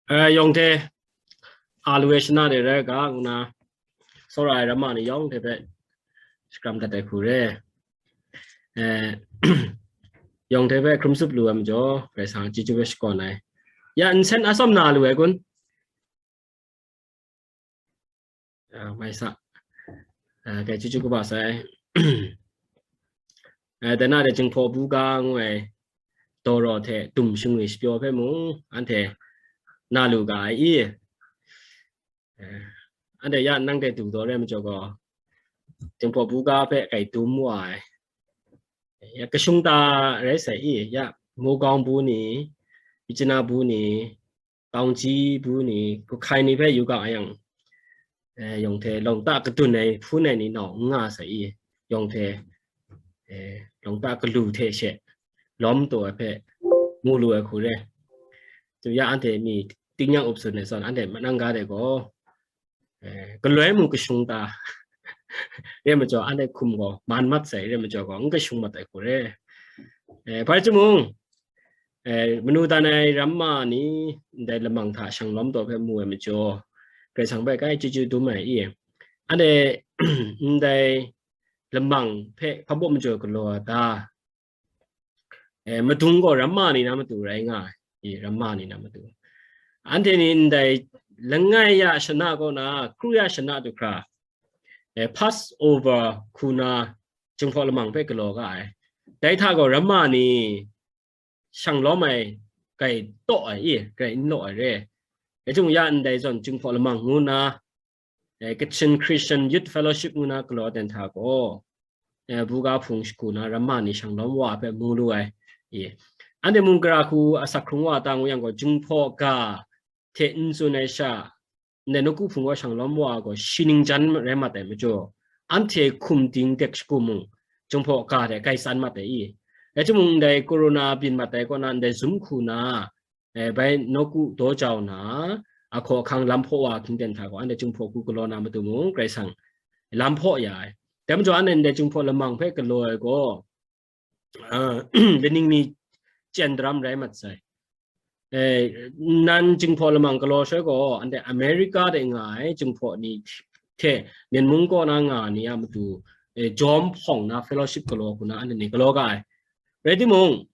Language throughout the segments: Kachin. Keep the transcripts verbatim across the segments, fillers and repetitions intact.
Yawng hte a lu ai shana de rai ga, ngu na, tsawra ai ramma ni yawng hte hpe shakram dat ai hku re. Yawng hte hpe hkrum tsup lu ai majaw, Karai Kasang chyeju hpe shakawn ai. Ya, nsen atsawm na lu ai kun? Mai sa. Kai chyeju kaba sai. Dai na de Jinghpaw buga ngu ai dawraw hte dum shingwi shapyaw hpe mung anhte na lu ga ai i? Anhte ya nang de du daw re majaw gaw, Jinghpaw buga hpe kai dum wa ai. Ya kashung ta rai sai i, ya Mawgawng bu ni, Myitkyina bu ni, Taungji bu ni, Rakhine ni hpe yu ga yang, yawng hte lawng ta kadun ai hpun ai ni nau n nga sai i, yawng hte lawng ta kalu hte she lawm taw ai hpe mu lu ai hku re. Tu ya anhte mi tingnyang up tsun ai zawn, anhte manang ga de gaw, galoi mung kashung ta re majaw, anhte hkum gaw man mat sai re majaw gaw, n kashung mat ai hku re. Hpa rai timung, manu dan ai ramma ni ndai lamang hta shang lawm taw hpe mu ai majaw, Karai Kasang hpe kai chyeju dum ai i? Anhte ndai lamang hpe hpa baw majaw galaw ai ta? Madung gaw ramma ni na matu rai nga ai, ramma ni na matu. Anhte ni ndai langai ya shana kaw na, kru ya shana du hkra, Passover hku na Jinghpaw lamang hpe galaw ga ai. Dai hta gaw ramma ni shang lawm ai, grai taw ai i, grai n law ai re. Rai timung ya ndai zawn Jinghpaw lamang ngu na, Kachin Christian Youth Fellowship ngu na galaw ai hta gaw, buga hpung shagu na ramma ni shang lawm wa hpe mu lu ai. Anhte mung gara hku asak hkrung wa ta ngu yang gaw, Jinghpaw ga hte n tsun ai sha, ndai nawku hpung gaw shang lawm wa gaw, shi ning jan rai mat ai majaw, anhte hkum ding dek shagu mung, Jinghpaw ga hte grai tsan mat ai i? Rai timung ndai corona byin mat ai kaw na, ndai zum hku na, bai nawku daw jau na, ahkaw ahkang lam hpaw wa hkying ten hta gaw, anhte Jinghpaw hku galaw na matu mung, Karai Kasang lam hpaw ya ai. Dai majaw, anhte ndai Jinghpaw lamang hpe galaw ai gaw, laning ni chyen daram rai mat sai. Nan Jinghpaw lamang galaw shaloi gaw, anhte America de nga ai Jinghpaw ni hte Myen mung kaw na nga ni a matu, jawm hpawng na fellowship galaw hku na anhte ni galaw ga ai. Rai timung,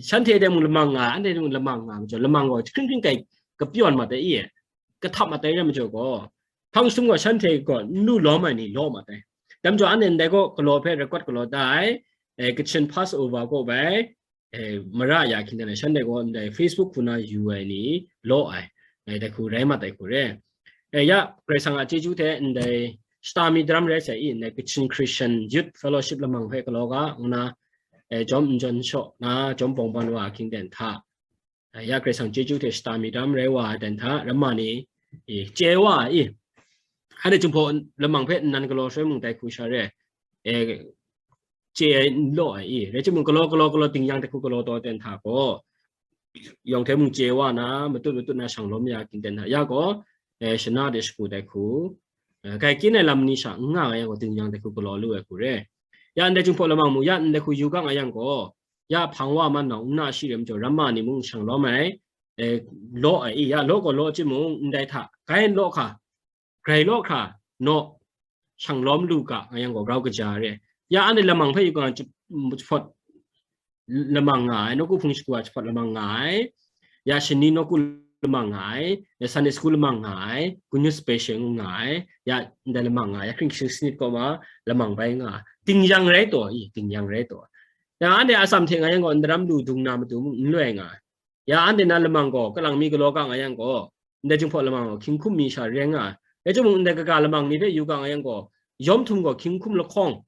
shanhte de mung lamang nga ai, anhte de mung lamang nga ai majaw, lamang gaw jahkring hkring kai kapyawn mat ai i? Kahtap mat ai re majaw gaw, hpang jahtum gaw shanhte gaw n lu lawm ai ni law mat ai. Dai majaw anhte ndai gaw galaw hpe rai kawt galaw da ai, Kachin Passover kaw bai, mara ya hkying ten ai shanhte gaw ndai Facebook hku na yu ai ni law ai, dai hku rai mat ai hku re. Ya, Karai Kasang a chyeju hte ndai shata mi daram rai sai i, ndai Kachin Christian Youth Fellowship lamang hpe galaw ga ngu na, jawm n jawn shaw na, jawm bawng ban wa hkying ten hta, ya Karai Kasang chyeju hte shata mi daram rai wa ai ten hta, ramma ni chye wa ai i? Anhte Jinghpaw lamang hpe nnan galaw shaloi mung dai hku sha re, chye ai n law ai i? Rai timung, galaw galaw galaw ting yang dai hku galaw taw ten hta gaw, yawng hte mung chye wa na, matut matut na shang lawm ya hkying ten hta, ya gaw, shana de shagu dai hku, grai kyin ai lam ni sha n nga nga yang gaw, ting yang dai hku galaw lu ai hku re. Ya ndai Jinghpaw lamang mung, ya ndai hku yu ga nga yang gaw, ya hpang wa man nau n na shi re majaw, ramma ni mung shang lawm ai, law ai i? Ya law gaw law timung, ndai hta grai n law hka, grai law hkra naw, shang lawm lu ga nga yang gaw, grau kaja re. Ya anhte lamang hpe yu ga, jahpawt lamang nga ai, nawku hpung shagu a jahpawt lamang nga ai, ya shani nawku lamang nga ai, ya Sunday school lamang nga ai, Good News Special ngu nga ai, ya ndai lamang nga ai, ya hkying shing sanit kaw ma lamang bai nga ai. Ting yang rai taw i? Ting yang rai taw. Ya anhte atsam hte nga yang gaw, ndaram lu dung na matu mung n loi nga ai. Ya anhte na lamang gaw, kalang mi galaw ga nga yang gaw, ndai Jinghpaw lamang gaw hkying hkum mi sha rai nga ai. Rai timung, ndai kaga lamang ni hpe yu ga nga yang gaw, yawm htum gaw hkying hkum lahkawng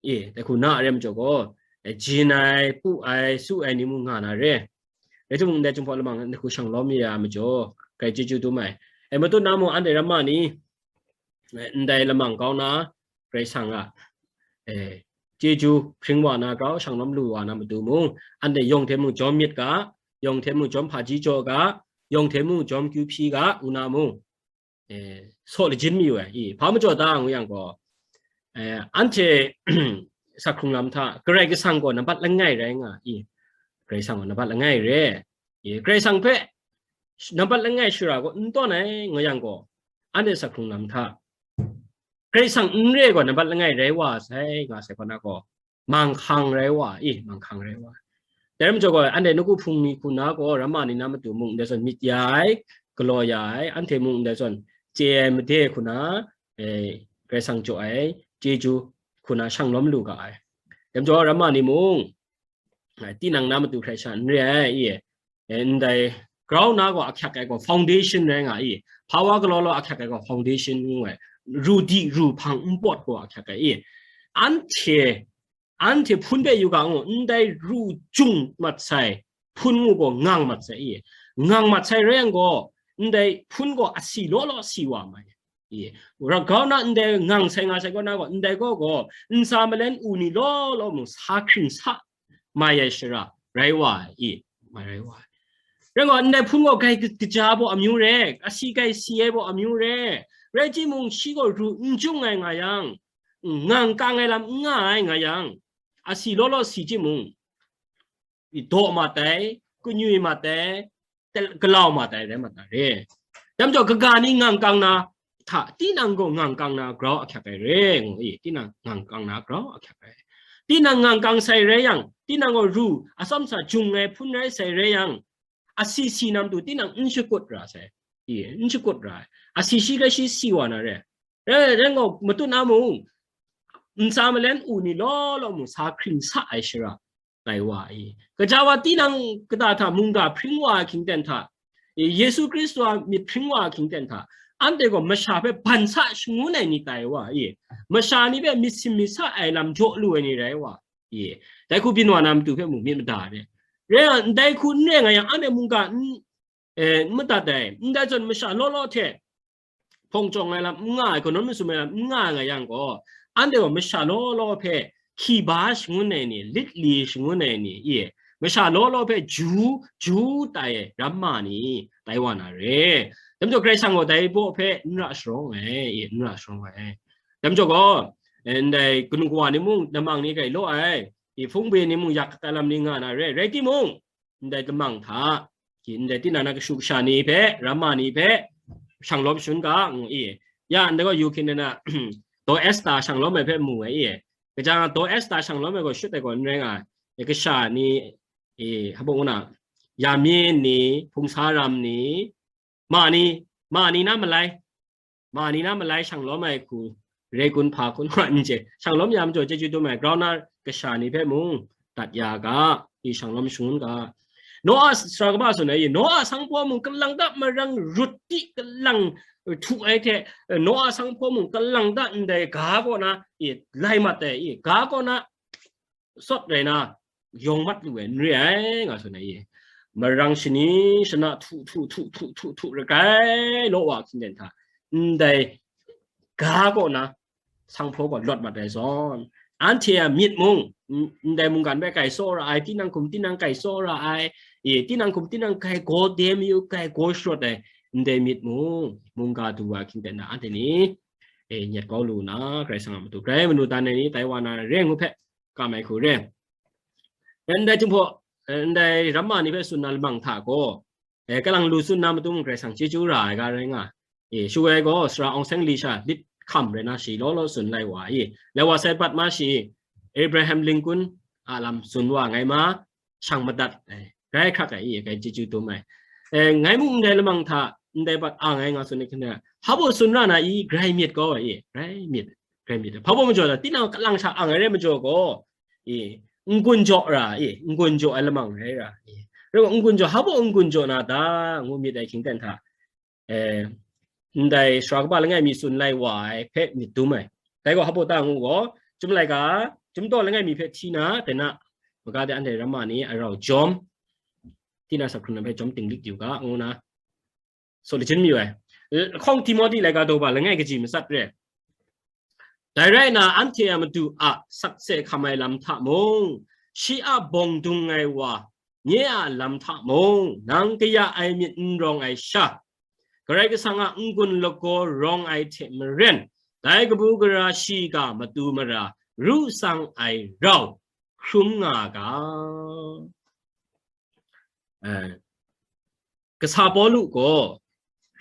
e, dai hku na a re majaw gaw, jin ai, pu ai, su ai ni mung nga na re. Rai timung, ndai Jinghpaw lamang ndai hku shang lawm ya majaw, grai chyeju dum ai. E, matut na mung, anhte ramma ni ndai lamang kau na, Karai Kasang a, e, chyeju hpring wa na grau, shang lawm lu wa na matu mung, anhte yawng hte mung jawm myit ga, yawng hte mung jawm hpaji jaw ga, yawng hte mung jawm kyu hpyi ga, ngu na mung, e, saw lajin mayu ai i? Hpa majaw ta ngu yang gaw, e, anhte sak hkrung lam hta, Karai Kasang gaw nambat langai rai nga i, Karai Kasang gaw nambat langai re i, Karai Kasang hpe nambat langai shara gaw n tawn ai nga yang gaw, anhte sak hkrung lam hta, Karai Kasang n re gaw nambat langai rai wa sai nga sai hpang na gaw, manghkang rai wa i, manghkang rai wa. Dai rai majaw gaw, anhte nawku hpung ni hku na gaw, ramma ni na matu mung ndai zawn myit ya ai, galaw ya ai, anhte mung ndai zawn chye ai made hku na, eh, Karai Kasang jaw ai chyeju hku na shang lawm lu ga ai. Dai majaw, ramma ni mung, eh, tinang na matu hkrai sha n re ai i, eh, ndai grau na gaw ahkyak ai gaw foundation rai nga i, hpa wa galaw law ahkyak ai gaw foundation ngu ai, ru di ru hpang n pawt gaw ahkyak ai i, anhte, anhte hpun hpe yu ga ngu, ndai ru jung mat sai hpun ngu gaw ngang mat sai i, ngang mat sai rai yang gaw, ndai hpun gaw asi law law si wa mai i, ra grau na ndai ngang sai nga sai gaw na gaw, ndai gaw gaw ntsa malen u ni law law mung sa hkring sa mai ai shara rai wa ai i, mai rai wa ai. Rai gaw, ndai hpun gaw grai kaja baw amyu re, asi grai si ai baw amyu re, rai timung, shi gaw ru n jung ai nga yang, ngang kang ai lam n nga ai nga yang, asi law law si timung, daw mat ai, kanywi mat ai, galau mat ai rai mat na re. Dai majaw, kaga ni ngang kang na hta, tinang gaw ngang kang na grau ahkyak ai re, ngu i, tinang ngang kang na grau ahkyak ai. Tinang ngang kang sai rai yang, tinang gaw ru atsawm sa jung ai hpun rai sai rai yang, asi si na matu tinang n shakut ra sai, i, n shakut ra ai. Asi shi grai shi si wa na re. Rai, rai gaw, matut na mung, ntsa malen u ni law law mung sa hkring sa ai shara tai wa i, kaja wa tinang kata hta mungga hpring wa ai hkying ten hta, Yesu Hkristu a myit hpring wa ai hkying ten hta, anhte gaw masha hpe ban sa shangun ai ni tai wa i, masha ni hpe myit sim myit sa ai lam jaw lu ai ni rai wa i, dai hku byin wa na matu hpe mung myit mada re. Rai nga, ndai hku n re nga yang, anhte mungga n, eh, n madat ai, ndai zawn masha law law hte hpawng chyawng ai lam n nga ai, hkanawn masum ai lam n nga ai nga yang gaw, anhte gaw masha law law hpe hki ba shangun ai ni, lit li shangun ai ni, i, masha law law hpe ju, ju tai ai ramma ni tai wa na re. Dai majaw, Karai Kasang gaw dai baw hpe n ra sharawng ai, i, n ra sharawng ai. Dai majaw gaw, ndai kanu kawa ni mung, namang ni grai law ai, i, hpungbi ni mung yak ai lam ni nga na re. Rai timung, ndai lamang hta, ndai tinang na kashu kasha ni hpe, ramma ni hpe, shang lawm shangun ga, ngu i. Ya, ndai gaw yu hkin na, Daw Esta shang lawm ai hpe mu ai i. Kaja nga, Daw Esta shang lawm ai gaw shut ai gaw n rai nga ai. Kasha ni, i, hpa ngu na, Yamin ni, Hpungsa Ram ni, ma ni, ma ni na malai, ma ni na malai shang lawm ai hku, re kun hpa kun wa n chye. Shang lawm ya majaw chyeju dum ai, grau na kasha ni hpe mung dat ya ga, i shang lawm shangun ga. Noa sara kaba tsun ai, Noa sanghpaw mung kalang ta marang rut ti kalang htu ai hte, Noa sanghpaw mung kalang ta ndai ga kaw na, i, lai mat ai, i, ga kaw na, sawt rai na, yawng mat lu ai n re ai, nga tsun ai, i. Marang shani shana htu htu htu htu htu htu rai kai law wa hkying ten hta, ndai ga kaw na sanghpaw gaw lawt mat ai zawn, anhte a myit mung, ndai mungkan hpe grai tsaw ra ai, tinang hkum tinang grai tsaw ra ai, i, tinang hkum tinang grai gaw de mayu, grai gaw sharawt ai, ndai myit mung, mungga du wa hkying ten hta, anhte ni, e, nyet kau lu na, Karai Kasang a matu grai manu dan ai ni, tai wa na re ngu hpe, kam ai hku re. Ndai Jinghpaw, ndai ramma ni hpe tsun na lamang hta gaw, e, kalang lu tsun na matu mung Karai Kasang chyeju ra ai ga rai nga. E, shu ai gaw, Sara Aung Seng Lee sha lit hkam rai na shi law law tsun lai wa i. Lai wa sai pat ma shi, Abraham Lincoln a lam tsun wa ngai ma, shang madat ai, grai hkrak ai i, grai chyeju dum ai. E, ngai mung ndai lamang hta, ndai bat ang ai nga tsun ai hkyen hta, hpa baw tsun ra na i, grai myit kau ai i, grai myit, grai myit. Hpa baw majaw na, tinang kalang sha ang ai rai majaw gaw, i, n-gun jaw ra i, n-gun jaw ai lamang rai ra i. Rai gaw, n-gun jaw, hpa baw n-gun jaw na ta, ngu myit ai hkying ten hta, e, ndai sara kaba langai mi tsun lai wa ai hpe myit dum ai. Dai gaw hpa baw ta ngu gaw, Chyum laika, Chyum daw langai mi hpe hti na, dai na, maga de anhte ramma ni a rau jawm, tinang sak hkrung na hpe jawm tinglik yu ga, ngu na, tsun lachyum mayu ai. Lahkawng Timote laika daw ba langai kaji matsat re. Dai rai nna, anhte a Madu a sakse hkam ai lam hta mung, shi a bawng dung ai wa, nye a lam hta mung, nang kaya ai myit n rawng ai sha, Karai Kasang a n-gun lagaw rawng ai hte maren, dai kabu gara shiga matu mara ru tsang ai rau hkrum nga ga. Kasa Pawlu gaw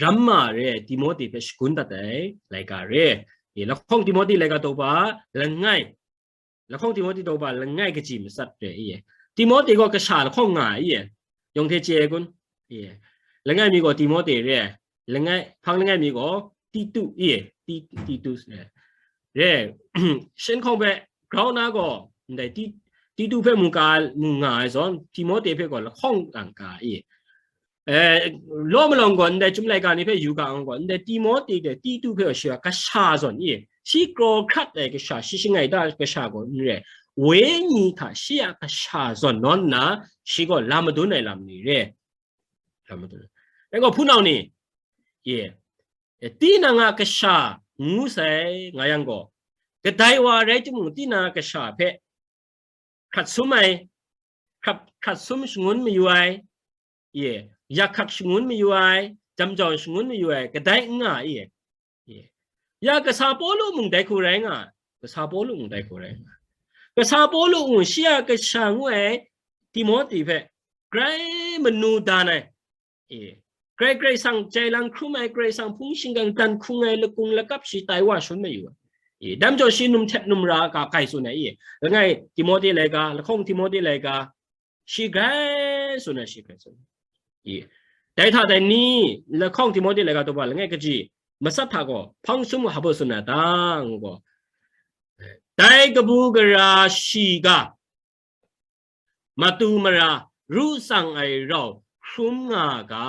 ramma re ai Timote hpe shagun dat ai laika re. Lahkawng Timote laika daw ba langai, lahkawng Timote daw ba langai kaji matsat re i. Timote gaw kasha lahkawng nga i. Yawng hte chye ai kun? Langai mi gaw Timote re ai. Langai, hpang langai mi gaw Titu i. Titu re. Shanhkawng hpe grau na gaw ndai Titu hpe mu ka, mu nga ai zawn, Timote hpe gaw lahkawng lang ka i. Law malawng gaw ndai Chyum laika ni hpe yu ga ang gaw, ndai Timote hte Titu hpe gaw shi a kasha zawn i. Shi kraw hkrat ai kasha, shi shangai da kasha gaw n re, wenyi hta shi a kasha zawn nawn nna, shi gaw la madun ai lam ni re. Lam madun ai. Dai gaw hpunau ni, ye, tinang a kasha ngu sai nga yang gaw, kadai wa rai timung, tinang a kasha hpe hkrat sum ai, hkrat, hkrat sum shangun mayu ai, ye, yak hkak shangun mayu ai, jam jau shangun mayu ai, kadai n nga i. Ya, kasa Pawlu mung dai hku rai nga, kasa Pawlu mung dai hku rai nga. Kasa Pawlu mung shi a kasha ngu ai Timote hpe grai manu dan ai, e, grai Karai Kasang jai lang hkrum ai, Karai Kasang hpung shingkang dan hkung ai, lakung lakap shi tai wa shangun mayu ai. E, dam jaw shi num htet num ra ka kai tsun ai, e, langai Timote laika, lahkawng Timote laika, shi grai tsun ai, shi grai tsun ai. Dai hta dai ni, lahkawng Timote laika daw ba langai kaji matsat hta gaw hpang sum hpa tsun ai ta, ngu gaw, dai kabu gara shiga matu mara ru tsang ai rau hkrum nga ga.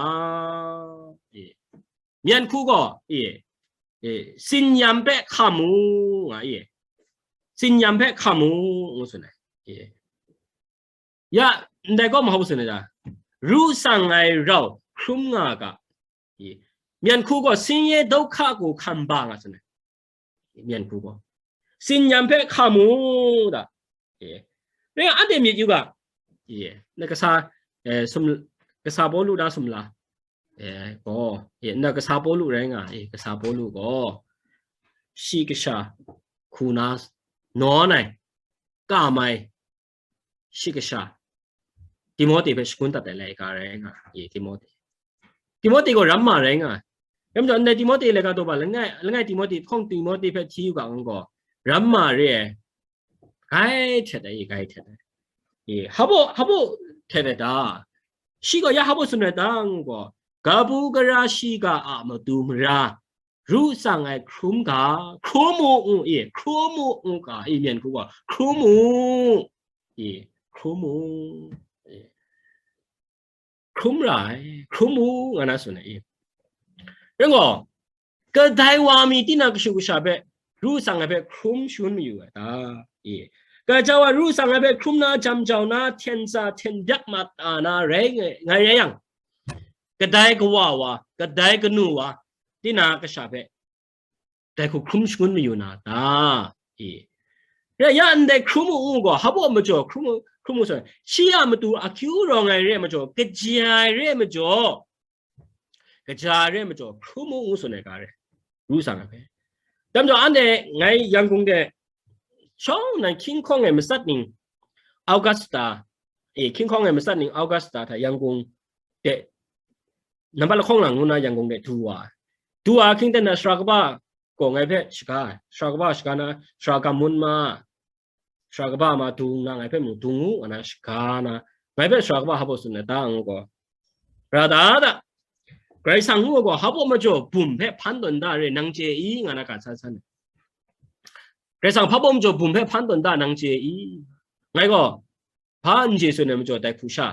Myen hku gaw, e, e, tsin-yam hpe hkam u, nga i. Tsin-yam hpe hkam u, ngu tsun ai. E. Ya, ndai gaw mahau tsun ai ta? Ru tsang ai rau hkrum nga ga. E. Myen hku gaw, sinye dawhka ku hkam ba nga tsun ai. Myen hku gaw, tsin-yam hpe hkam u da. E. Rai nga, anhte myit yu ga. E. Na kasa, e, sum, kasa Pawlu da sumla. E, gaw, e, na kasa Pawlu rai nga, e, kasa Pawlu gaw, shi kasha hku na nawn ai, kam ai, shi kasha, Timote hpe shagun dat ai laika rai nga, e, Timote. Timote gaw ramma rai nga. Ram jaw, ndai Timote laika daw ba langai, langai Timote, hkawng Timote hpe hti yu ga ngu gaw, ramma re ai, grai htet ai, e, grai htet ai. E, hpa baw, hpa baw htet ai ta? Shi gaw ya hpa baw tsun ai ta ngu gaw, kabu gara shiga a matu mara ru tsang ai hkrum ga, hkrum u ngu, e, hkrum u ngu ga, e, myen hku gaw, hkrum u, e, hkrum u, e. Hkrum ra ai, hkrum u, nga na tsun ai, e. Rai gaw, kadai wa mi tinang kashu kasha hpe ru tsang ai hpe hkrum shangun mayu ai ta? E. Gaja wa ru tsang ai hpe hkrum na, jam jau na, hten tsa hten byak mat a na rai ngai, ngai rai yang, kadai kawa wa, kadai kanu wa, tinang kasha hpe dai hku hkrum shangun mayu na ta? E. Rai ya, ndai hkrum u ngu gaw, hpa baw majaw hkrum u, hkrum u tsun ai. Shi a matu akyu rawng ai re ai majaw, kaja ai re ai majaw, kaja ai re ai majaw, hkrum u ngu tsun ai ga re. Ru tsang ai hpe. Dam jaw, anhte ngai Yangon de shawng nnan hkying hkawng e matsat ning, Augusta, e, hkying hkawng e matsat ning Augusta hta Yangon de, nambat lahkawng lang ngu na Yangon de du wa ai. Du wa ahkying ten na, sara kaba gaw ngai hpe shaga ai. Sara kaba shaga na, sara Gamun ma, sara kaba ma du nna ngai hpe mung dung u, nga na shaga na, ngai hpe sara kaba hpa baw tsun ai ta ngu gaw, ra da da, Karai Kasang ngu gaw, hpa baw majaw bum hpe hpan tawn da re, nang chye i, nga na ga san san ai. Karai Kasang hpa baw majaw bum hpe hpan tawn da, nang chye i? Ngai gaw hpa n chye tsun ai majaw, dai hku sha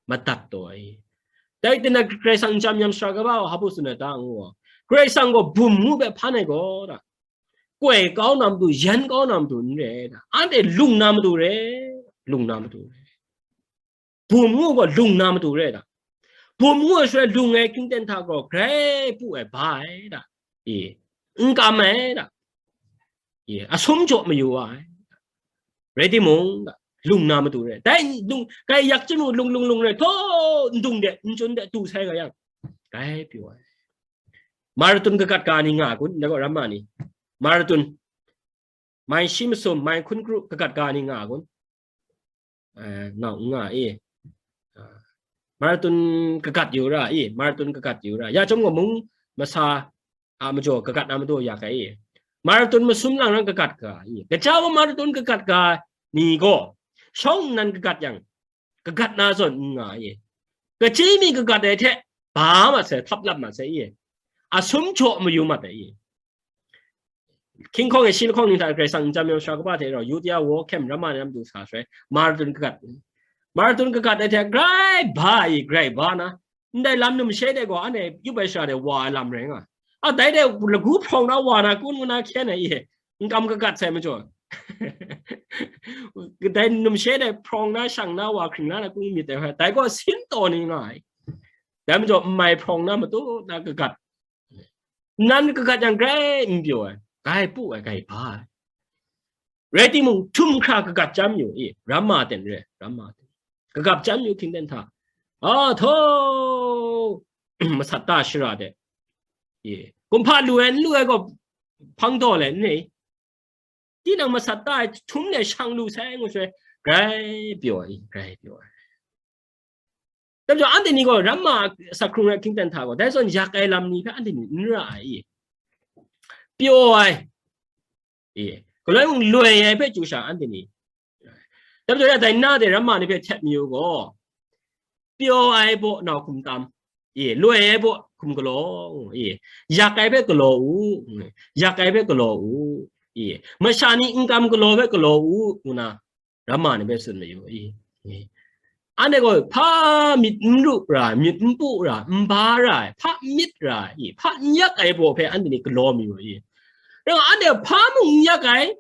madat taw ai. Dai hte na Karai Kasang nchyam yam sara kaba hpa baw tsun ai ta ngu gaw, Karai Kasang gaw bum ngu hpe hpan ai gaw, da, koi kau na matu, yan kau na matu n re, da, anhte lung na matu re, lung na matu re. Bum ngu gaw lung na matu re, da. Bum ngu ai shaloi lung ai hkying ten hta gaw grai pu ai, ba ai, da. E, n kam ai, da. E, asum jaw mayu wa ai. Rai timung, da, lung na matu re. Dai lung, kai yak chyu mu, lung, lung, lung re, htaw ndung de, nchyun de, tu sai ga yang, grai pyaw ai. Marathon kagat ga ni nga kun, ndai gaw ramma ni. Marathon. mai shi masum, mai hkun kru kagat ga ni nga kun? Eh, nga, nga e. Ah, marathon kagat yu ra e, marathon kagat yu ra. Ya chyawm gaw mung masa a majaw kagat na matu ya kai e. Marathon masum lang ran kagat ga e. Gaja wa marathon kagat ga ni gaw, shawng nnan kagat yang, kagat na zawn n nga e. Kaji mi kagat ai hte, ba ma sai, htap lap ma sai e. Asum jaw mayu mat ai e. Hkying hkawng e shi lahkawng ning hta Karai Kasang n jam yawng sara kaba hte rau, Yudia wo hkem Rama ni lam du sa shaloi, marathon kagat. Marathon kagat ai hte grai ba i, grai ba na, ndai lam numshe de gaw, anhte yup ai sara de wa ai lam rai nga. A, dai de lagu hprawng na wa na kun ngu na hkyen ai e, n kam kagat sai majaw. Dai numshe de hprawng na, shang na, wa hkring la na kun myit ai hpe, dai gaw sin taw ni nga ai. Dai majaw, n mai hprawng na matu na kagat. Nan kagat yang grai n pyaw ai, grai pu ai, grai ba ai. Rai timung, htum hkra kagat chyam yu i, Rama ten re, Rama ten. Kagat chyam yu hkying ten hta. A, htaw, masat ta shara de. I, kumhpa lu ai, n lu ai gaw hpang daw le, n re. Tinang masat ta ai htum le shang lu sai ngu sai, grai pyaw ai, grai pyaw ai. Dai majaw, anhte ni gaw Rama asak hkrung ai hkying ten hta gaw, dai zawn yak ai lam ni hpe anhte ni n ra ai i. Pyaw ai. I. Galoi mung loi ai hpe chyu sha anhte ni. Dai majaw, ya dai na de Rama ni hpe htet mayu gaw, pyaw ai baw nau hkum tam. I. Loi ai baw hkum galaw. I. Yak ai hpe galaw u. Yak ai hpe galaw u. I. Masha ni n kam galaw hpe galaw u, ngu na Rama ni hpe tsun mayu i. Anhte gaw hpa myit n ru ra, myit n pu ra, n ba ra ai, hpa n myit ra ai, hpa n yak ai baw hpe anhte ni galaw mayu i. Rai nga, anhte hpa mung n yak ai,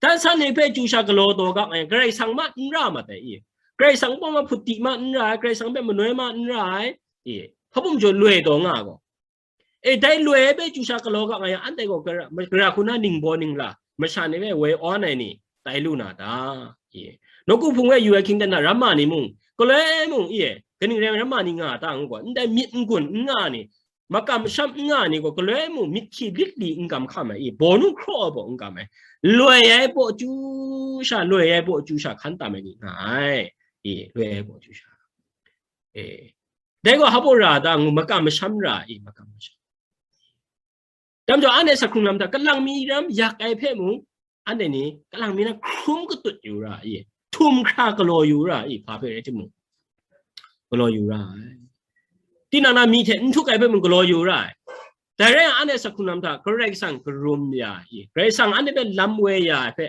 dan san ni hpe chyu sha galaw taw ga ai, Karai Kasang ma n ra mat ai i. Karai Kasang pawng ma hput di ma n ra ai, Karai Kasang hpe manoi ma n ra ai i. Hpa bum jaw loi taw nga gaw. E, dai loi ai hpe chyu sha galaw ga nga yang, anhte gaw gara, gara hku na ningbaw ningla, masha ni hpe woi awn ai ni, tai lu na ta? E, nawku hpung e yu ai hkying ten hta Rama ni mung, galoi mung, e, kaning rai nme Rama ni nga ta ngu gaw, ndai myit n-gun n nga ni, makam masham n nga ni gaw, galoi mung myit hkyi lit li n kam hkam ai, e, bawnu hkraw ai baw n kam ai, loi ai baw chyu sha, loi ai baw chyu sha hkan tam ai ni nga ai, e, loi ai baw chyu sha. E, dai gaw hpa baw ra ta ngu, makam masham ra i, makam masham. Dai majaw, anhte asak hkrung lam hta, kalang mi ram yak ai hpe mung, anhte ni kalang mi na hkrum katut yu ra i, htum hkra galaw yu ra i, hpa hpe rai timung, galaw yu ra ai. Tinang na myi hte n htuk ai hpe mung galaw yu ra ai. Dai rai yang, anhte asak hkrung lam hta, Karai Kasang karum ya i, Karai Kasang anhte hpe lam woi ya ai hpe,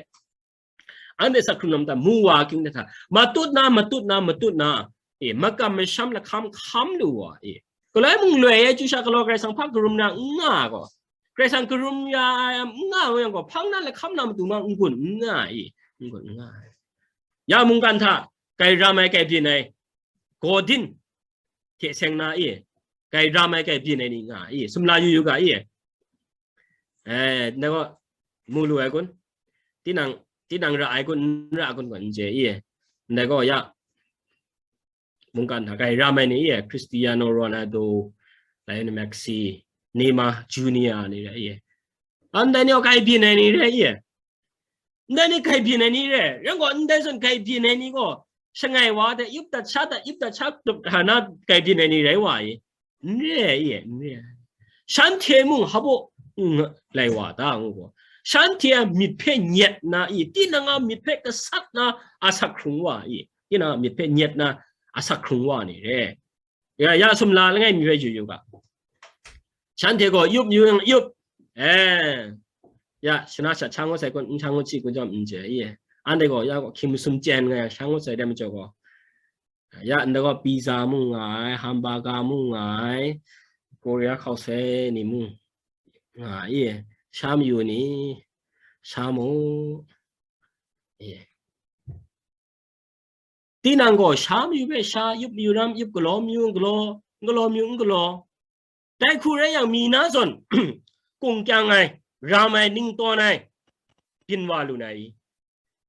anhte asak hkrung lam hta, mu wa hkying hta, matut na, matut na, matut na, e, makam masham lahkam hkam lu wa, e, galoi mung loi ai chyu sha galaw Karai Kasang hpa karum na n nga gaw, Karai Kasang karum ya ai n nga yang gaw, hpang na lahkam na matu ma n-gun n nga, e, n-gun n nga. Ya mungkan hta grai ram ai, grai byin ai, gaw din hte seng na, e, grai ram ai, grai byin ai ni nga, e, sumla yu yu ga, e. Eh, ndai gaw, mu lu ai kun? Tinang, tinang ra ai kun, n ra ai kun gaw n chye, i? Ndai gaw, ya, mungkan hta grai ram ai ni, i? Cristiano Ronaldo, Lionel Messi, Neymar Junior ni rai, i? Ndai ni gaw grai byin ai ni rai, i? Ndai ni grai byin ai ni re, rai gaw, ndai zawn grai byin ai ni gaw, shangai wa hte yup dat sha dat, yup dat sha dat hta na grai byin ai ni rai wa i? N re ai, n re ai. Shanhte mung hpa baw n lai wa ta ngu gaw, shanhte a myit hpe nyet na i, tinang a myit hpe gasat na asak hkrung wa i, tinang a myit hpe nyet na asak hkrung wa ni re. Ya, ya sumla langai mi hpe yu yu ga. Shanhte gaw yup yu yang yup. Eh. Ya, shana sha sha ngut sai kun, n sha ngut si kun jawm n chye, i. Anhte gaw, ya gaw, hkying masum chyen nga yang, sha ngut sai dai majaw gaw. Ya, ndai gaw, pizza mung nga ai, hamburger mung nga ai, Korea hkau sai ni mung nga ai, i. Sha mayu ni, sha mu. I. Tinang gaw sha mayu hpe sha, yup mayu ram, yup, galaw mayu n galaw, n galaw mayu n galaw. Dai hku rai yang, mi na zawn kung kyang ai, ram ai, ning tawn ai, byin wa lu na i?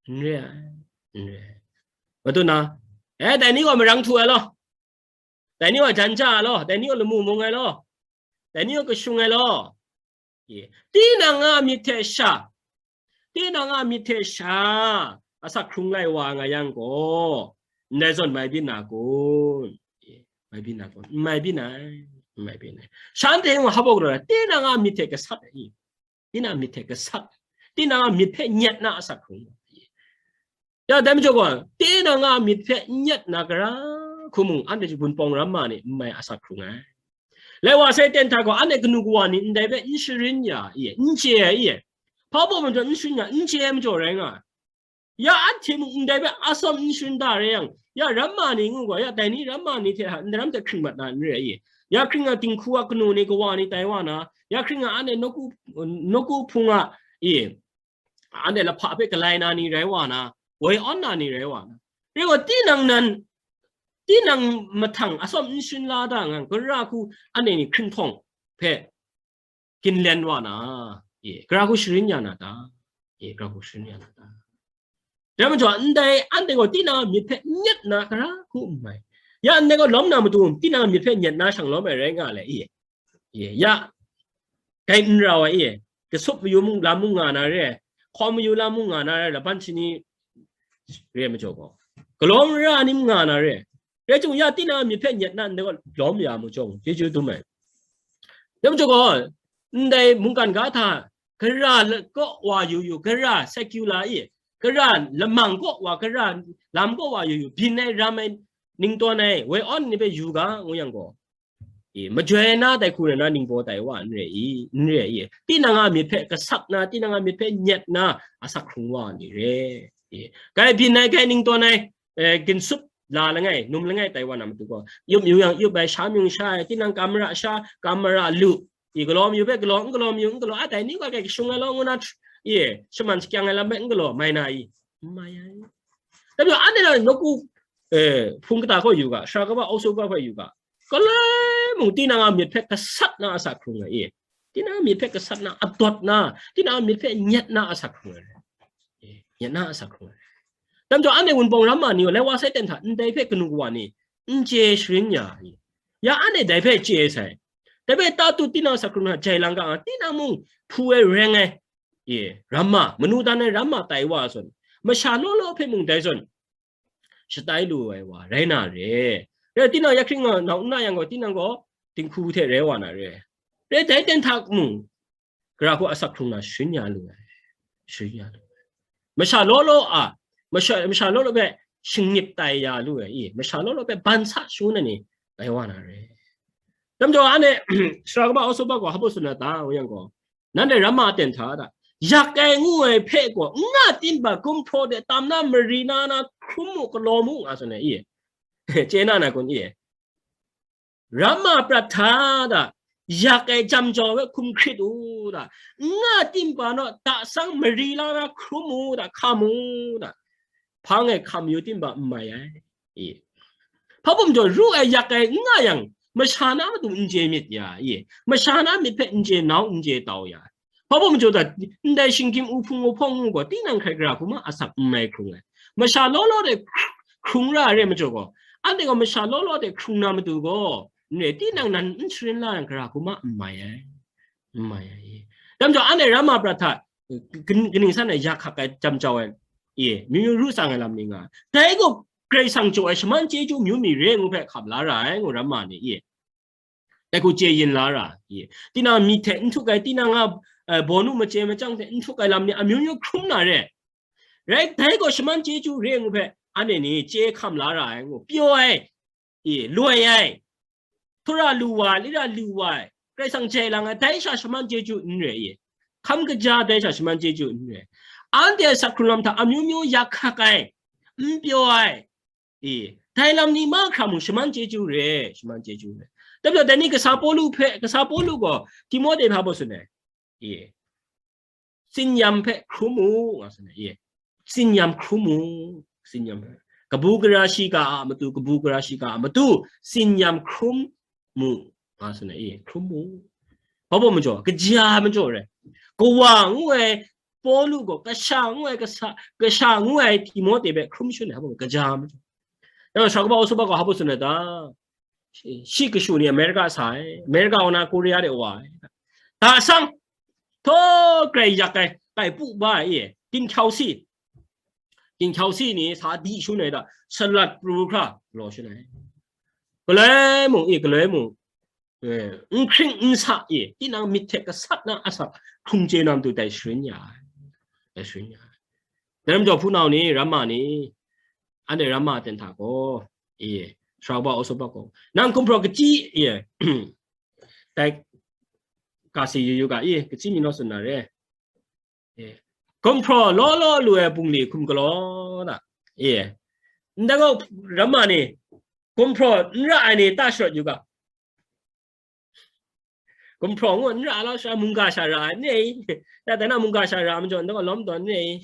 N re ai, n re ai. Matu na, eh, dai ni gaw marang htu ai law, dai ni gaw jan ja ai law, dai ni gaw lamu mung ai law, dai ni gaw kashung ai law, tinang a myit hte sha, tinang a myit hte sha asak hkrung lai wa nga yang gaw, ndai zawn mai byin na kun? Mai byin na kun? N mai byin ai, n mai byin ai. Shanhte mung hpa gaw, tinang a myit hte gasat ai, tinang a myit hte gasat, tinang a myit hpe nyet na asak hkrung. Ya, dai majaw gaw, tinang a myit hpe nyet na gara hku mung, anhte Wunpawng ramma ni n mai asak hkrung ai. Lai wa sai ten hta gaw, anhte kanu kawa ni ndai hpe n sharin ya i, n chye ai i, hpa baw majaw n sharin ya, n chye ai majaw rai nga ai. Ya anhte mung ndai hpe asawm n sharin da rai yang, ya ramma ni ngu gaw, ya dai ni ramma ni hte hta ndaram hte hkring mat na n re ai i, ya hkring a dinghku a kanu ni kawa ni tai wa na, ya hkring a anhte nawku, nawku hpung a i, anhte lahpa hpe galai na ni rai wa na, woi awn na ni rai wa na, rai gaw, tinang nan, tinang mahtang asawm n sharin la da ngang, gara hku anhte ni hkringhtawng hpe ginlen wa na, e, gara hku sharin ya na ta? E, gara hku sharin ya na ta? Dai majaw, ndai anhte gaw tinang a myit hpe nyet na gara hku n mai. Ya ndai gaw lawm na matu, tinang a myit hpe nyet na shang lawm ai rai nga le, e. Ye, ya, kai n rau ai, ye, kasup mayu mung lam mung nga na re, hkawm mayu lam mung nga na re, laban shani re majaw gaw, galaw mara ni mung nga na re, rai jung ya, tinang a myit hpe nyet na ndai gaw lawm ya mu jawng, chyeju dum ai. Dai majaw gaw, ndai mungkan ga hta, gara kaw wa yu yu, gara secular i, gara lamang kaw wa, gara lam kaw wa yu yu, byin ai, ram ai, ningtawn ai, woi awn ni hpe yu ga, ngu yang gaw, e, majoi na dai hku rai na ningbaw tai wa n re i, n re i. Tinang a myit hpe gasat na, tinang a myit hpe nyet na, asak hkrung wa ni re. E, kai byin ai, kai ningtawn ai, e, ginsup la langai, num langai tai wa na matu gaw, yup yu yang yup ai, sha myung sha ai, tinang kam mara sha, kam mara lu, i, galaw mayu hpe galaw, n galaw mayu, n galaw, a dai ni gaw kai kashung ai law, ngu na, i, shaman shakyang ai lam hpe n galaw, mai na i, n mai ai. Dai majaw, anhte na nawku, e, hpung kata hkaw yu ga, sara kaba aw sara kaba hpe yu ga, galoi mung tinang a myit hpe gasat na asak hkrung ai, e. Tinang a myit hpe gasat na, adawt na, tinang a myit hpe nyet na asak hkrung ai. E, nyet na asak hkrung ai. Dai majaw, anhte Wunpawng ramma ni gaw, lai wa sai ten hta, ndai hpe kanu kawa ni n chye sharin ya, e. Ya anhte dai hpe chye sai. Dai hpe tatut tinang asak hkrung na jai lang ga nga, tinang mung hpu ai reng ai, e, ramma, manu dan ai ramma tai wa zawn, masha law law hpe mung dai zawn shatai lu ai wa rai na re. Rai tinang ya hkring nga nau n na yang gaw, tinang gaw dinghku hte rai wa na re. Rai dai ten hta mung, gara hku asak hkrung na sharin ya lu ai, sharin ya lu ai. Masha law law a, masha, masha law law hpe shingnip tai ya lu ai, i, masha law law hpe ban sa shangun ai ni rai wa na re. Dai majaw, anhte sara kaba aw sara kaba gaw hpa baw tsun na ta, ngu yang gaw, nanhte ramma ten hta da, yak ai ngu ai hpe gaw, n nga tim hpa gumhpraw de tam na, mari na na hkrum mu, galaw mu, nga tsun ai, i? Chye na na kun, i? Ramma prat hta da, yak ai jam jau ai hkum hkrit u da, n nga tim hpa naw, da sang mari la na hkrum u da, hkam u da, hpang e hkam yu tim hpa n mai ai. I. Hpa baw majaw, ru ai yak ai n nga yang, masha na matu n chye myit ya, i, masha na myit hpe n chye nau, n chye tau ya. Hpa baw majaw da, ndai shinggyim u hpung u hpawng ngu gaw, tinang hkrai gara hku ma asak n mai hkrung ai. Masha law law de hkrung ra ai re majaw gaw, anhte gaw masha law law de hkrung na matu gaw, n re, tinang nan n sharin la yang gara hku ma n mai ai. N mai ai. Dai majaw, anhte ramma prat hta, kan-, kaning san ai ya hkak ai jam jau ai, e, myu myu ru tsang ai lam ni nga ai. Dai gaw Karai Kasang jaw ai shaman chyeju myu mi re ngu hpe hkap la ra ai, ngu ramma ni, e. Dai hku chye yin la ra, e. Tinang myit hte n htuk ai, tinang a, eh, bawnu machye machyang hte n htuk ai lam ni amyu myu hkrum na re. Rai, dai gaw shaman chyeju re ngu hpe, anhte ni chye hkam la ra ai, ngu pyaw ai, e, loi ai, htura lu wa ai, lira lu wa ai, Karai Kasang jai lang ai, dai sha shaman chyeju n re, e, hkam kaja dai sha shaman chyeju n re. Anhte a asak hkrung lam hta amyu myu yak hkak ai, n pyaw ai, e, dai lam ni mahkra mung shaman chyeju re, shaman chyeju re. Dai majaw, dai ni kasa Pawlu hpe, kasa Pawlu gaw Timote hpe hpa baw tsun ai, e, tsin-yam hpe hkrum mu, nga tsun ai, e. Tsin-yam hkrum mu, tsin-yam hpe. Kabu gara shiga a matu, kabu gara shiga a matu, tsin-yam hkrum mu, nga tsun ai, e, hkrum mu. Hpa baw majaw, kaja majaw re. Kawa ngu ai Pawlu gaw, kasha ngu ai, kasa, kasha ngu ai Timote hpe hkrum shun ai, hpa baw, kaja majaw. Nang sara kaba aw sara kaba gaw hpa baw tsun ai ta? Shi, shi kashu ni America sa ai, America wa na Korea de wa ai. Da sang, htaw grai yak ai, grai pu ba ai, e. Ginhkyau si, ginhkyau si ni sa di shangun ai da, salat pru hkra galaw shangun ai. Galoi mung, e, galoi mung, e, n hkring n sa, e, tinang myit hte gasat na asak hkrung chye na matu dai sharin ya ai. Dai sharin ya ai. Dai lam jaw hpunau ni, ramma ni, anhte ramma ten hta gaw, e, sara kaba, aw sop ba gaw, nang gumhpraw kachyi, e, dai ga si yu yu ga, e, kachyi mi naw tsun na re. E, gumhpraw law law lu ai bungli hkum galaw na. E, ndai gaw ramma ni, gumhpraw n ra ai ni ta sharawt yu ga. Gumhpraw ngu n ra lau sha, mungga sha ra ai, n re i. Ya, dai na mungga sha ra majaw, ndai gaw lawm tawn n re i.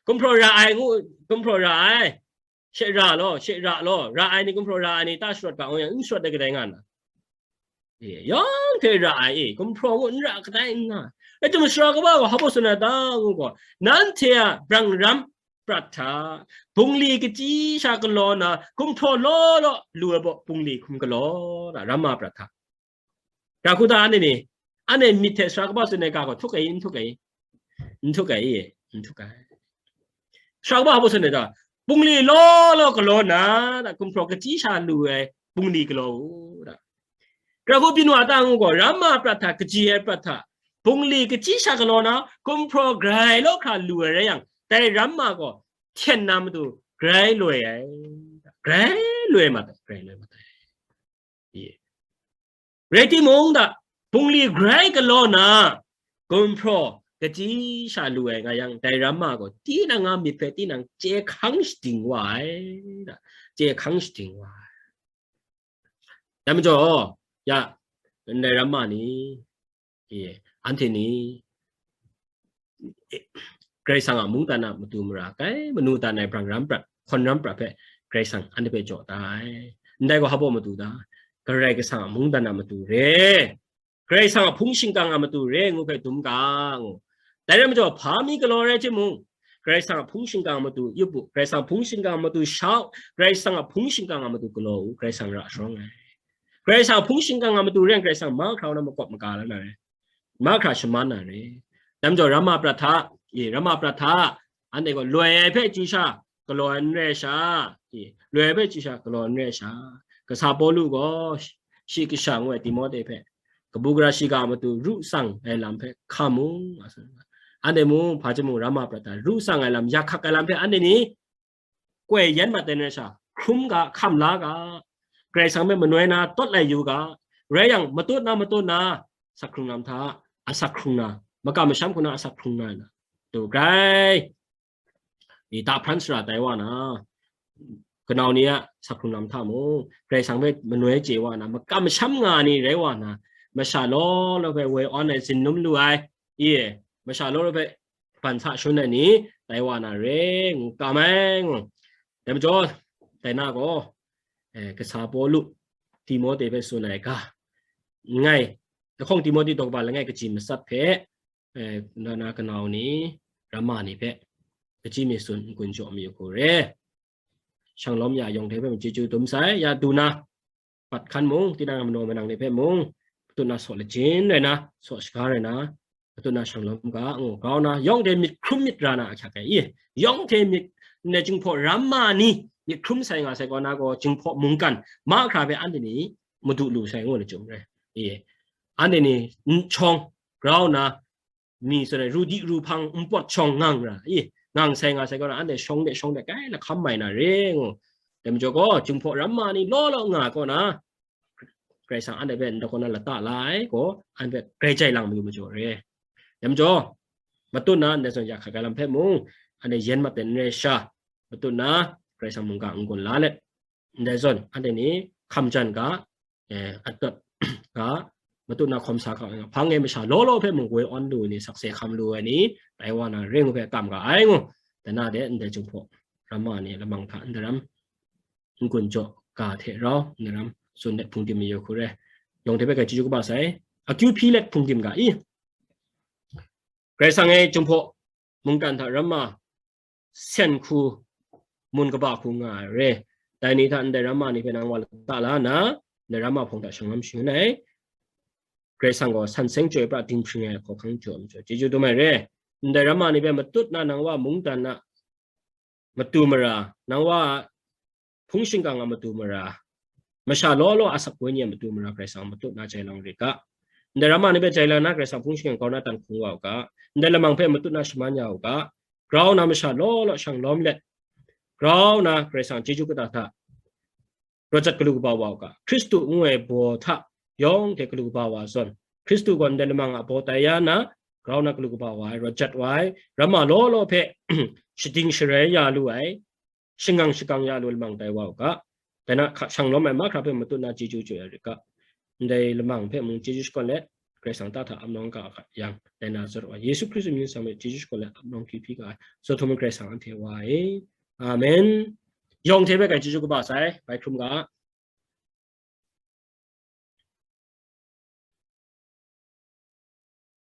Gumhpraw ra ai ngu, gumhpraw ra ai. She ra law, she ra law, ra ai ni, gumhpraw ra ai ni, ta sharawt ga, ngu yang, n sharawt ai kadai nga na. E, yawng hte ra ai, e, gumhpraw ngu n ra kadai n nga. Rai timung, sara kaba gaw hpa baw tsun ai ta ngu gaw, nanhte a brangram prat hta, bungli kachyi sha galaw na, gumhpraw law law lu ai baw bungli hkum galaw na, ramma prat hta. Ra hku ta, anhte ni, anhte myit hte sara kaba tsun ai ga gaw htuk ai, n htuk ai, n htuk ai, n htuk ai. Sara kaba hpa baw tsun ai ta, bungli law law galaw na, da, gumhpraw kachyi sha lu ai bungli galaw u, da. Ra hku byin wa ta ngu gaw, ramma prat hta, kachyi ai prat hta, bungli kachyi sha galaw na, gumhpraw grai law hkra lu ai rai yang, dai ramma gaw hten na matu grai loi ai, grai loi mat ai, grai loi mat ai. Ye. Rai timung, da, bungli grai galaw na, gumhpraw kachyi sha lu ai nga yang, dai ramma gaw tinang a myit hpe tinang chye hkang shadim wa ai, da, chye hkang shadim wa ai. Dai majaw, ya, ndai ramma ni, e, anhte ni, e, Karai Kasang a mungdan a matu mara kai, manu dan ai brangram prat, hkawn ram prat hpe Karai Kasang anhte hpe jaw da ai. Ndai gaw hpa baw matu ta? Karai Kasang a mungdan a matu re, Karai Kasang a hpung shingkang a matu re ngu hpe dum ga, ngu. Dai rai majaw, hpa mi galaw rai timung, Karai Kasang a hpung shingkang a matu yup u, Karai Kasang a hpung shingkang a matu sha u, Karai Kasang a hpung shingkang a matu galaw u, Karai Kasang ra sharawng ai. Karai Kasang a hpung shingkang a matu rai yang, Karai Kasang mahkra na makawp maga la na re, mahkra shaman na re. Dai majaw, ramma prat hta, e, ramma prat hta, anhte gaw loi ai hpe chyu sha galaw ai n rai sha, e, loi ai hpe chyu sha galaw ai n rai sha, kasa Pawlu gaw shi kasha ngu ai Timote hpe kabu gara shiga a matu ru tsang ai lam hpe hkam u, a tsun. Anhte mung hpa chye mung, ramma prat hta ru tsang ai lam, yak hkak ai lam hpe anhte ni koi yen mat ai n rai sha, hkrum ga, hkam la ga, Karai Kasang hpe manoi na tawt lai yu ga, rai yang, matut na, matut na, asak hkrung na hta, asak hkrung na, makam masham hku na asak hkrung na, du grai, i, ta hpran sara tai wa na, kanau ni a asak hkrung na hta mung, Karai Kasang hpe manoi chye wa na, makam masham nga ni rai wa na, masha law law hpe woi awn ai, zinnum lu ai, i, masha law law hpe ban sa shangun ai ni tai wa na re, ngu kam ai, ngu. Dai majaw, dai na gaw, eh, kasa Pawlu Timote hpe tsun ai ga, langai, lahkawng Timote daw kaba langai kaji matsat hpe, eh, na, na kanau ni, ramma ni hpe, kaji mi tsun n-gun jaw mayu hku re. Shanglawm ya yawng hte hpe mung chyeju dum sai, ya du na, pat hkan mung, tinang a manaw manang ni hpe mung, patut na saw lajin rai na, saw shaga rai na, patut na shanglawm ga, ngu, grau na, yawng hte myit hkrum myit ra na ahkyak ai, i, yawng hte myit, ndai Jinghpaw ramma ni myit hkrum sai nga sai kaw na gaw, Jinghpaw mungkan mahkra hpe anhte ni madu lu sai ngu na chyum rai, i, anhte ni n shawng, grau na, mi tsun ai, ru di ru hpang npawt shawng ngang ra, i, ngang sai nga sai kaw na, anhte shawng de shawng de kai lahkam mai na re ngu. Dai majaw gaw, Jinghpaw ramma ni law law nga kaw na, Karai Kasang anhte hpe ndai kaw na lata la ai gaw, anhte hpe grai jai lang mayu majaw re. Dai majaw, matut na ndai zawn ya hkak ai lam hpe mung, anhte yen mat ai n rai sha, matut na Karai Kasang mungga n-gun la let, ndai zawn anhte ni hkam jan ga, eh, adat ga, matut na hkawm sa ga, hpang e masha law law hpe mung woi awn lu ai ni, sakse hkam lu ai ni, tai wa na re ngu hpe kam ga ai ngu. Dai na de, ndai Jinghpaw ramma ni lamang hta ndaram n-gun jaw ga hte rau ndaram tsun let hpungdim mayu hku re. Yawng hte hpe grai chyeju kaba sai, akyu hpyi let hpungdim ga i. Karai Kasang e, Jinghpaw mungkan hta ramma sen hku, mun kaba hku nga ai re. Dai ni hta ndai ramma ni hpe nang wa lata la nna, ndai ramma hpawng hta shanglawm shangun ai. Karai Kasang gaw san seng chyoi pra dinghpring ai hkawhkang jaw ai majaw, chyeju dum ai re. ndai ramma ni hpe matut na nang wa mungdan a matu mara, nang wa hpung shingkang a matu mara, masha law law a asak wenyi a matu mara Karai Kasang matut na jai lang rit ga. Ndai ramma ni hpe jai lang na Karai Kasang hpung shingkang grau na tan hkung wa u ga. Ndai lamang hpe matut na shaman ya u ga. Grau na masha law law shang lawm let, grau na Karai Kasang chyeju kata hta rawt jat galu kaba wa u ga. Hkristu ngu ai baw hta yawng hte galu kaba wa zawn, Hkristu gaw ndai lamang a baw tai ya na, grau na galu kaba wa ai, rawt jat wa ai, ramma law law hpe shading sharai ya lu ai, shangang shakang ya lu lamang tai wa u ga. Dai na hka shang lawm ai mahkra hpe matut na chyeju chyu ai rit ga. Ndai lamang hpe mung chyeju shakawn let, Karai Kasang ta hta ap nawng ga hka yang, dai na zawn wa Yesu Hkristu mying sang hpe chyeju shakawn let ap nawng hkri hpyi ga ai, zawn htum Karai Kasang anhte wa e. Amen. Yawng hte bai kai chyeju kaba sai, bai hkrum ga.